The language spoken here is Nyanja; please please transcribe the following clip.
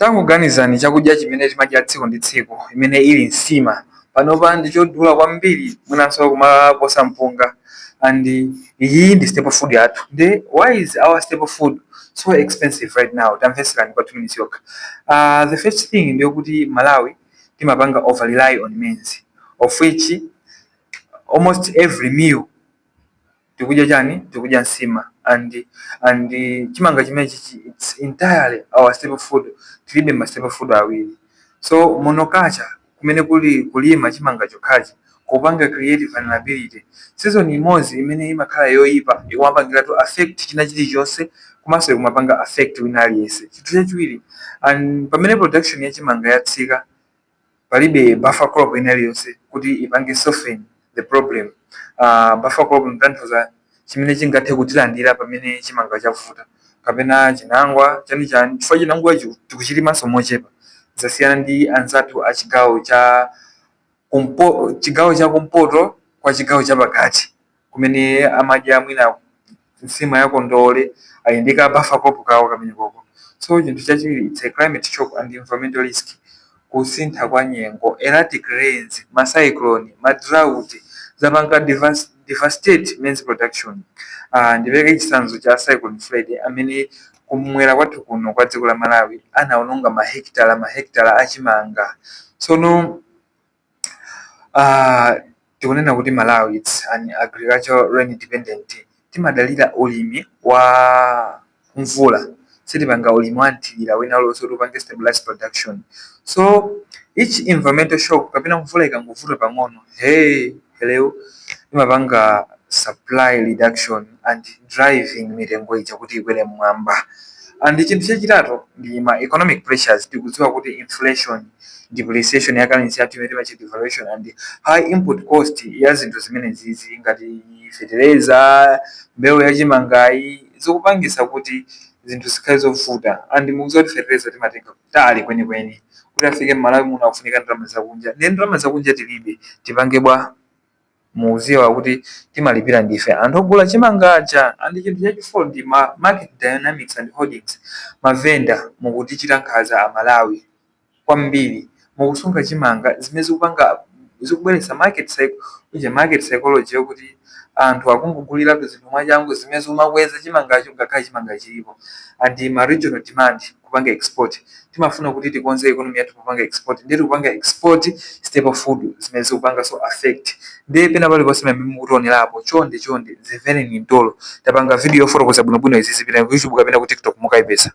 Tangoganizani chakudya chimene timadya tsiku ndi tsiku, imene ili nsima, panopa ndi chodula kwambiri, mwinanso kumaposa mpunga, and iyi ndi staple food yathu. Ndi why is our staple food so expensive right now? Tamveserani kwa 2 minutes yokha. The first thing ndiyokuti Malawi timapanga over rely on maize, of which almost every meal tikudya chani? Tikudya nsima. And chimanga chimenechi, it's entirely our staple food. Tilibe ma staple food awiri. So monoculture, kumene kuli kulima chimanga chokhachi, kupanga create vulnerability. Season imodzi imene imakhala yoyipa ikumapangiratu affect china chilichonse, komanso ikumapanga affect wina aliyense. Chinthu chachiwiri, and pamene production ya chimanga yatsika, palibe buffer crop ina iliyonse kuti ipange soften the problem. Buffer crop nkutanthauza chimene chingathe kutilandira pamene chimanga chavuta, kapena chinangwa chani chani, chifukwa chinangwa ichi tikuchilimanso mochepa, zasiyana ndi anzathu a chigawo cha chigawo cha kumpoto kwa chigawo cha pakati, kumene amadya mwina nsima ya kondole, ali ndi ka buffer crop kawo kamene koko. So chinthu chachiwiri, it's a climate shock and environmental risk. Kusintha kwa nyengo, erratic rains, ma cyclone, ma drought zapanga devastate maize production. Ndipereke chitsanzo cha Cyclone Freddy, amene kumwera kwathu kuno kwa dziko la Malawi anawononga mahekitala mahekitala achimanga. Tsono tikunena kuti Malawi, it's an agricultural rain dependent. Timadalira ulimi wa mvula, sitipanga ulimi wa mthirira wina uliwonse kuti upange stabilize production. So each environmental shock kapena mvula ikangovuta pang'ono, hey, hello, imapanga supply reduction and driving mitengo ija kuti ikwere mmwamba. And chinthu chachitatu ndi ma economic pressures. Tikudziwa kuti inflation, depreciation ya currency yathu imene timati devaluation, and high input cost ya zinthu zimene zizi ngati fetereza, mbewu yachimangayi, zikupangisa kuti zinthu zikhale zovuta. And mukudziwa kuti fetereza timatenga kutali kwenikweni. Kuti afike m'Malawi muno akufunika ndalama zakunja, ndiye ndalama zakunja tilibe, tipange bwa? Mukudziwa kuti timalipira ndife anthu ogula chimangacha. And chinthu chachi four ndi ma market dynamics and holdings. Mavenda mukutichita nkhanza Amalawi kwambiri, mukusunga chimanga, zimene zikupanga zikubweretsa market cycle ija, market psychology yokuti anthu akungoguliratu zinthu mwachangu, zimene zimakweza chimangacho ngakhale chimanga chilipo. And ma regional demand, kupanga export, timafuna kuti tikonze economy yathu kupanga export, ndiye tikupanga export staple food, zimene zikupanga so affect. Ndiye pena paliponse pamene mukutionerapo, chonde chonde zimvereni mtolo. Tapanga video yofotokoza bwinobwino izi. Zipitani ku YouTube kapena ku TikTok, mukayipeza.